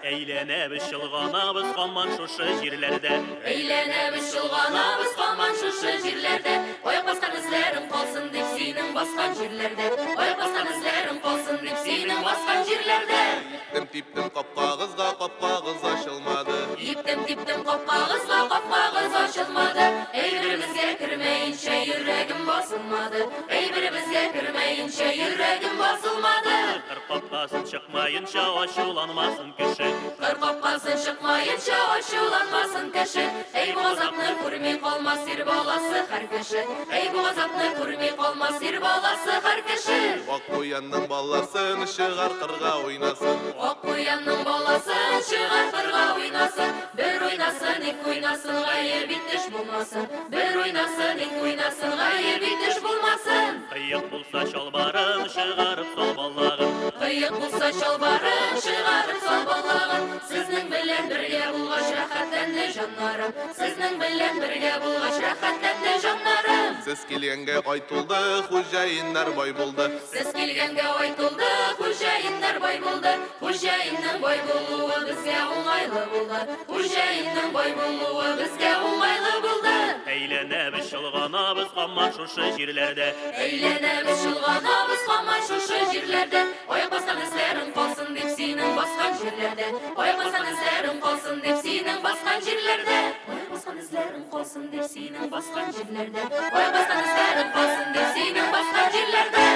Әйләнәбез, чолганабыз һаман шушы җирләрдә. Әйләнәбез, чолганабыз һаман шушы җирләрдә. Аяк баскан эзләрең калсын дип синең баскан җирләрдә. Аяк баскан эзләрең калсын дип синең баскан җирләрдә. Иптем типтем капкагызга, капкагыз ачылмады. Иптем типтем капкагызга, капкагыз ачылмады. Әйберебезгә кермәенчә йөрәгем басылмады. Әйберебезгә кермәенчә йөрәгем басылмады. Кыр капкасын чыкмаенча ачуланмасын кеше. Кыр капкасын чыкмаенча ачуланмасын кеше. Әй бу газапны күрми калмас ир баласы һәр кеше. Әй бу газапны күрми калмас ир баласы һәр кеше. Ак куянның баласын чыгар кырга уйнасын. Ак куянның баласын чыгар кырга уйнасын. Бер уйнасын, ике уйнасын, гаеп итеш булмасын. Бер уйнасын, ике уйнасын, гаеп итеш булмасын. Кыек булса чалбарын чыгарып сал балагын. Кыек булса чалбарын чыгарып сал балагын. Сезнең белән бергә булгач рәхәтләнде җаннарым. Сезнең белән бергә булгач рәхәтләнде җаннарым. Сез килгәнгә ай тулды, хуҗаиннар бай булды. Сез килгәнгә ай тулды, хуҗаиннар бай булды. Хуҗаинның бай булуы безгә уңайлы булды. Хуҗаинның бай булуы безгә уңайлы булды. Әйләнәбез, чолганабыз һаман шушы җирләрдә. Әйләнәбез, чолганабыз һаман шушы җирләрдә. Аяк баскан эзләрең калсын дип синең баскан җирләрдә. Аяк баскан эзләрең калсын дип синең баскан җирләрдә. Аяк баскан эзләрең калсын дип синең баскан җирләрдә. Аяк баскан эзләрең калсын дип синең баскан җирләрдә.